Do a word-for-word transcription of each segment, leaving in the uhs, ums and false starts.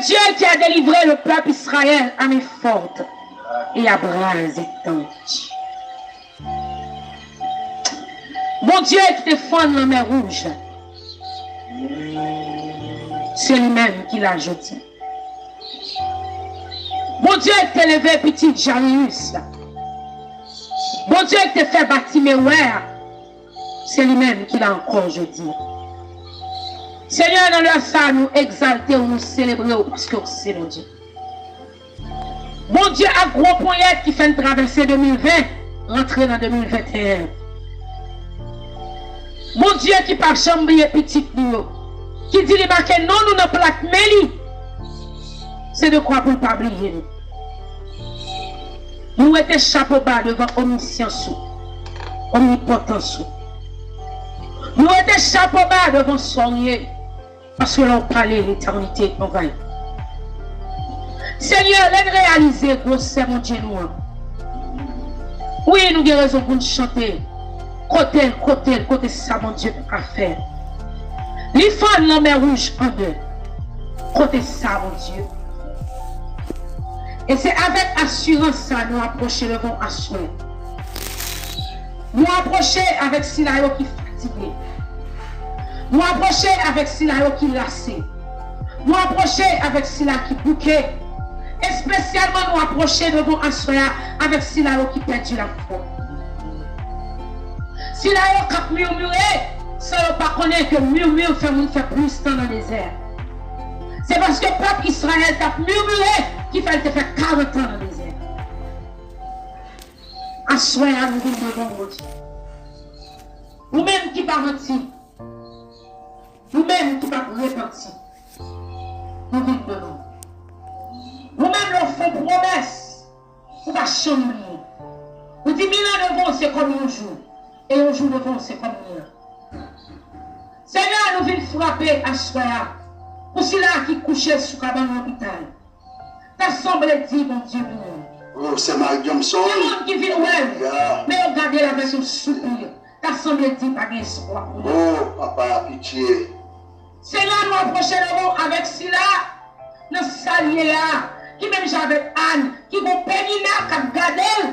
Dieu qui a délivré le peuple Israël à main forte et à bras étendus. Bondye ki te fann lanmè wouj la, se li menm ki la jodi. Bondye ki te leve pitit Jairus la, Bondye ki te fè Batime wè a, se li menm ki la ankò jodi. Senyè, nan lè sa a, nou egzalte w, nou selebre w, paske w se Bondye. Bondye ak gwo ponyèt ki fè n travèse de mil ven, rantre nan de mil venteyen. Bondye ki p ap janm bliye pitit li yo, ki di li make non nou nan plat men li, se dekwa pou l pa bliye nou. Nou rete chapo ba devan omnisyans ou, omnipotans ou. Nou rete chapo ba devan sa w ye. Paske lè w pale, letènite anvayi. Senyè, lè n reyalize gwosè Bondye nou an, wi, nou gen rezon pou n chante. Kote l, kote l, kote sa Bondye paka fè? Li fann lanmè wouj an de. Kote sa Bondye? E se avèk asirans sa nou apwoche devan w aswè. Nou apwoche avèk sila yo ki fatige. Nou apwoche avèk sila yo ki lase. Nou apwoche avèk sila ki bouke. Espesyalman, nou apwoche devan aswè a avèk sila yo ki pèdi lafwa. Sila yo k ap mimire san yo pa konnen ke mimir fè moun fè plis tan nan dezè. Se paske pèp Izrayèl t ap mimire ki fè l te fè karant tan nan dezè. Aswè a, nou vin devan w, Bondye. Ou menm ki pa manti, ou menm ki p ap repanti, nou vin devan w. Ou menm, lè w fè yon pwomès, ou pa janm bliye. Ou di, mil an devan w se kòm yon jou, e yon jou devan w se kòm mil an. Senyè, nou vin frape aswè a pou sila ki kouche sou kabann lopital. Ta sanble di Bondye vini. Oh, sè Marie Johnson. Gen moun ki vin wè l, men yo gade l avèk yon soupi. Ta sanble di pa gen espwa pou li. Oh, papa, pitye. Senyè, nou apwoche devan w avèk sila nan sa l ye a, ki menm jan avèk Ann, ki gon Penina k ap gade l,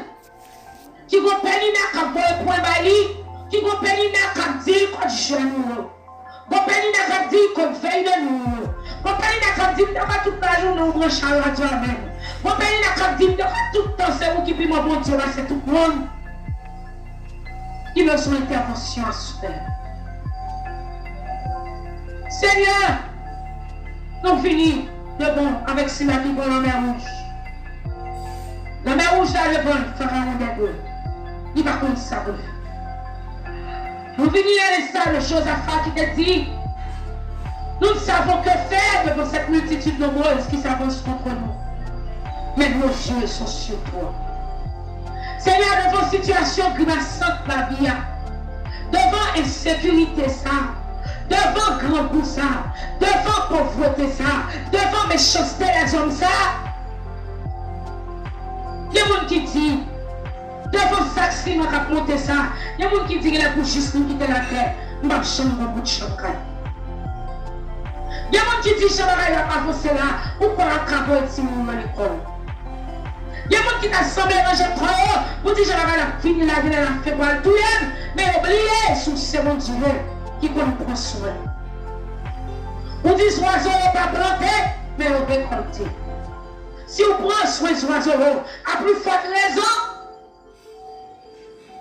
ki gon Penina k ap voye pwen ba li, ki gon Penina k ap di l kot jèn ou yo. Gon Penina k ap di l kot vèy de nwi yo. Gon Penina k ap di m devan tout lajounen ou branche a radyo a menm. Gon Penina k ap di m devan tout tan se ou ki pi bon Bondye pase tout moun. Ki bezwen entèvansyon aswè. Senyè, nou vini devan w avèk sila ki pran lanmè wouj. Lanmè wouj la devan l, Farawon dèdwe. Li pa konn sa pou l fè. Nou vini à l'instar de Josaphat ki te di, nous ne savons que faire devant cette multitude nombreuse qui s'avance contre nous. Mais nos yeux sont sur toi. Senyè, devan sitiyasyon grimasant lavi a, devan ensekirite sa, devan grangou sa, devan povrete sa, devan mechanste lèzòm sa, gen moun ki di, devan sak siman k ap monte sa, gen moun ki di genlè pou jis nou kite latè, m p ap janm gon bout chanm kay. Gen moun ki di jan bagay yo ap avanse la, ou kwè y ap ka voye timoun yo nan lekòl. Gen moun ki ta sanble ranje kò yo pou di jan bagay la ap fini la, genlè lafen pral touye n, men yo bliye si w se Bondye ki konn pran swen. Ou di zwazo yo pa plante, men yo rekòlte. Si w pran swen zwazo yo, a pli fòt rezon,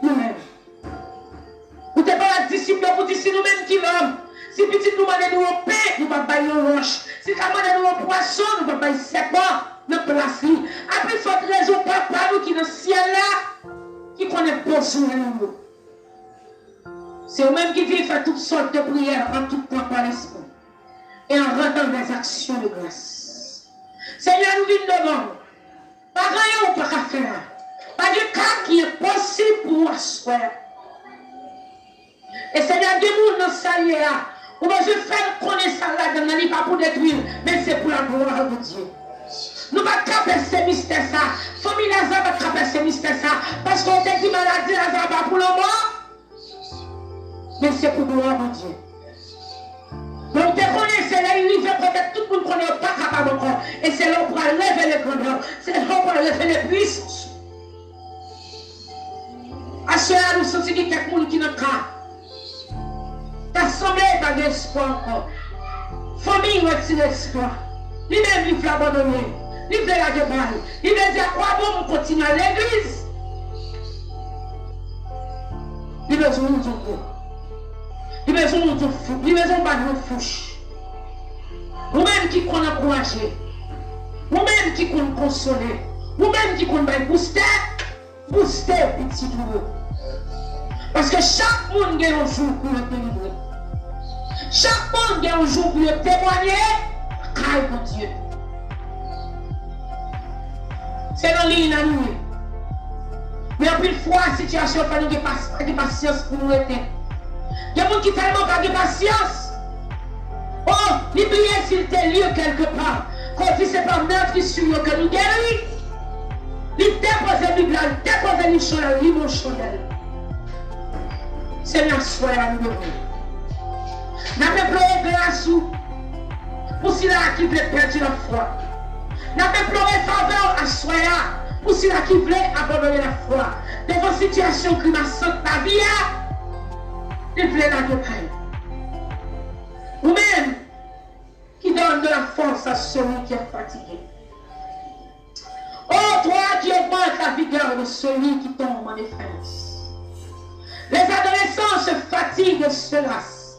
nou menm. Ou te pale ak disip yo pou di, si nou menm ki lòm, si pitit nou mande nou yon pen, nou p ap bay yon wòch. Si l ka mande nou yon pwason, nou p ap bay sèpan nan plas li. A pli fòt rezon, Papa nou ki nan syèl la, ki konnen bezwen nou yo. Se ou menm ki di, faites toutes sortes de prières en tout temps par l'esprit et en rendant des actions de grâce. Senyè, nou vin devan w. Pa gen anyen ou pa ka fè a. Pa gen ka ki enposib pou ou aswè a. E Senyè, gen moun nan sa l ye a, ou bezwen fè l konnen sa l ladan l lan, li pa pou detwi l, men se pou laglwa de Dye. Nou pa t ka pèse mistè sa. Fanmi Laza pa t ka pèse mistè sa. Paske w te di maladi Laza pa pou lanmò. Men se pou glwa Bondye. Men w te konnen se lè l rive kote tout moun konnen yo pa kapab ankò. E se la w pral revele grandè w. Se la w pral revele pwisans ou. Aswè a, nou santi gen kèk moun ki nan ka. Ta sanble pa gen espwa ankò. Fanmi retire espwa. Li menm, li vle abandone. Li vle lage bal. Li vle di, "A kwa bon m kontinye al legliz?" Li bezwen yon mo. Li bezwen yon fou. Li bezwen yon bal nan fouch. Ou menm ki konn ankouraje. Ou menm ki konn konsole. Ou menm ki konn bay boustè. Bouste pitit ou yo. Paske chak moun gen yon jou pou yo delivre. Chak moun gen yon jou pou yo temwanye kay Bondye. Se nan liy la nou ye. Men anpil fwa, sitiyasyon fè nou gen pas-, pa gen pasyans pou nou rete. Gen moun ki tèlman pa gen pasyans. Oh, li bliye si l te li kèlkepa. Kote se pa mètri sou yo ke nou geri. Li depoze Bib la, li depoze li chandèl, li bon chandèl. Senyè, aswè a nou devwe. N ap implore gras ou pou sila ki vle pèdi lafwa. N ap implore favè w aswè a pou sila ki vle abandone lafwa. Devan sitiyasyon grimasant lavi a, li vle lage kay. Ou menm, qui donne de la force à celui qui est fatigué. Ô toi qui augmentes la vigueur de celui qui tombe en défaillance. Les adolescents se fatiguent et se lassent.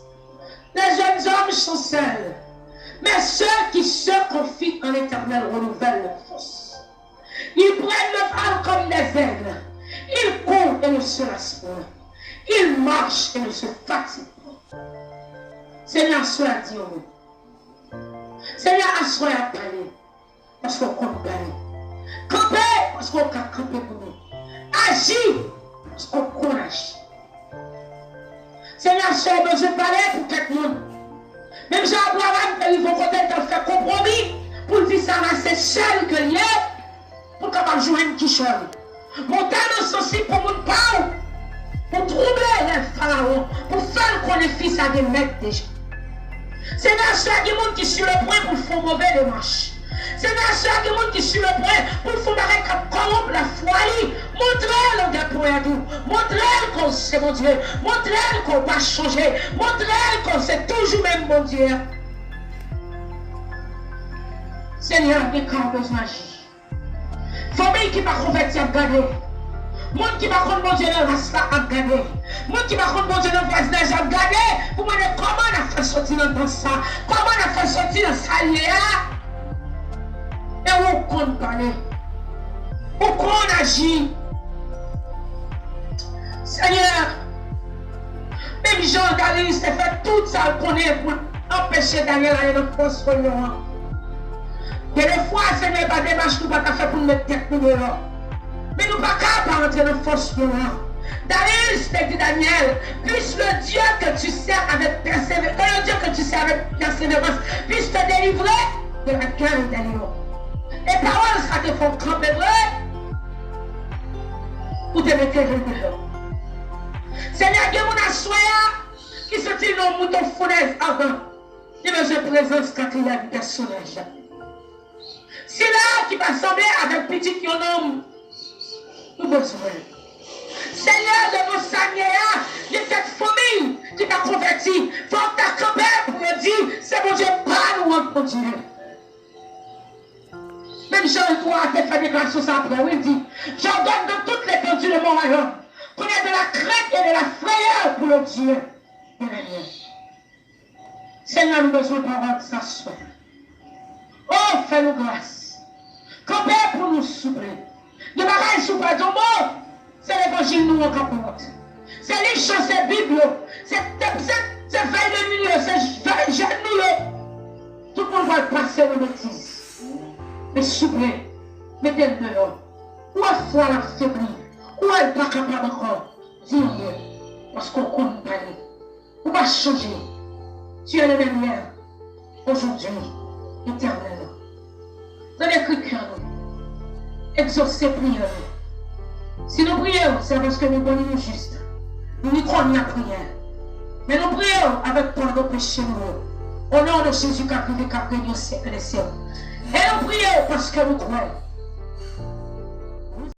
Les jeunes hommes chancellent. Mais ceux qui se confient en l'Éternel renouvellent leur force. Ils prennent le vol comme des aigles. Ils courent et ne se lassent point. Ils marchent et ne se fatiguent point. Senyè, aswè a di yon mo. Senyè, aswè a pale. Paske w konn pale. Kanpe, paske w ka kanpe pou nou. Aji, paske w konn aji. Senyè, aswè a w bezwen pale pou kèk moun. Menm jan Abraram te rive yon kote, l t ap fè konpwomi pou l di Sara se sè l ke l ye, pou l kapab jwenn kichòy. Monte nan sansib pou moun pa w, pou twouble rèv Farawon, pou fè l konnen fi sa gen mèt deja. Senyè, aswè a gen moun ki sur le point pou l fè yon move demach. Senyè, aswè a gen moun ki sur le point pou l fè yon bagay k ap kòwonp lafwa li. Montre l ou gen pwen tou. Montre l ke w se Bondye. Montre l ke w pa chanje. Montre l ke w se toujou menm Bondye a. Senyè, gen ka w bezwen aji. Fanmi ki pa konvèti ap gade. Moun ki pa konn Bondye nan ras la ap gade. Moun ki pa konn Bondye nan vwazinaj la ap gade pou mande kòman n ap fè soti nan dans sa. Kòman n ap fè soti nan sa l ye a. E ou konn pale. Ou konn aji. Senyè, menm jan Daryus te fè tout sa l konnen pou l anpeche Danyèl ale nan fòs lyon an. Gen de fwa, Senyè, pa demach nou pa ka fè pou n met tèt nou deyò. Men nou pa ka pa rantre nan fòs lyon an. Daryus te di Danyèl, puisse le Dieu que tu sers avec persévérance, que le Dieu que tu sers avec persévérance puisse te délivrer de la gueule des lions. E pawòl sa te fè w kanpe vre. Ou te mete l deyò. Senyè, gen moun aswè a ki santi l nan yon mouton founèz avan. Li bezwen prezans katriyèm pèsonaj la. Sila ki pa sanble avèk pitit yon nonm, nou bezwen l. Senyè, devan sa n ye a, gen kèk fanmi ki pa konvèti. Fò w ta kanpe pou yo di, se Bondye pa nou an Bondye. Menm jan Ezra te fè deklarasyon sa apre, wi, li di, j'ordonne dans toute l'étendue de mon royaume qu'on ait de la crainte et de la frayeur pour le Dieu de Daniel. Senyè, nou bezwen pawòl sa aswè. O, fè nou gras. Kanpe pou nou, souple. Gen bagay si w pa di yon mo, se levanjil nou an k ap wont. Se liv chan, se Bib yo, se, se, se, se vèy de nuit yo, se vèy jèn nou yo. Tout moun pral pase nan betiz. Men souple, mete l deyò. Ou wè fwa l ap febli. Ou wè l pa kapab ankò. Di anyen, paske w konn pale. Ou pa chanje. Tu es le même hier, aujourd'hui, éternellement. Tande kri kè nou. Egzose priyè nou. Si nou priye w, se paske nou bon, nou jis. Nou rekonèt lapriyè. Men nou priye w avèk padon peche nou yo. O non de Jezi k ap viv e k ap renye syèk dè syèk. E nou priye paske nou kwè.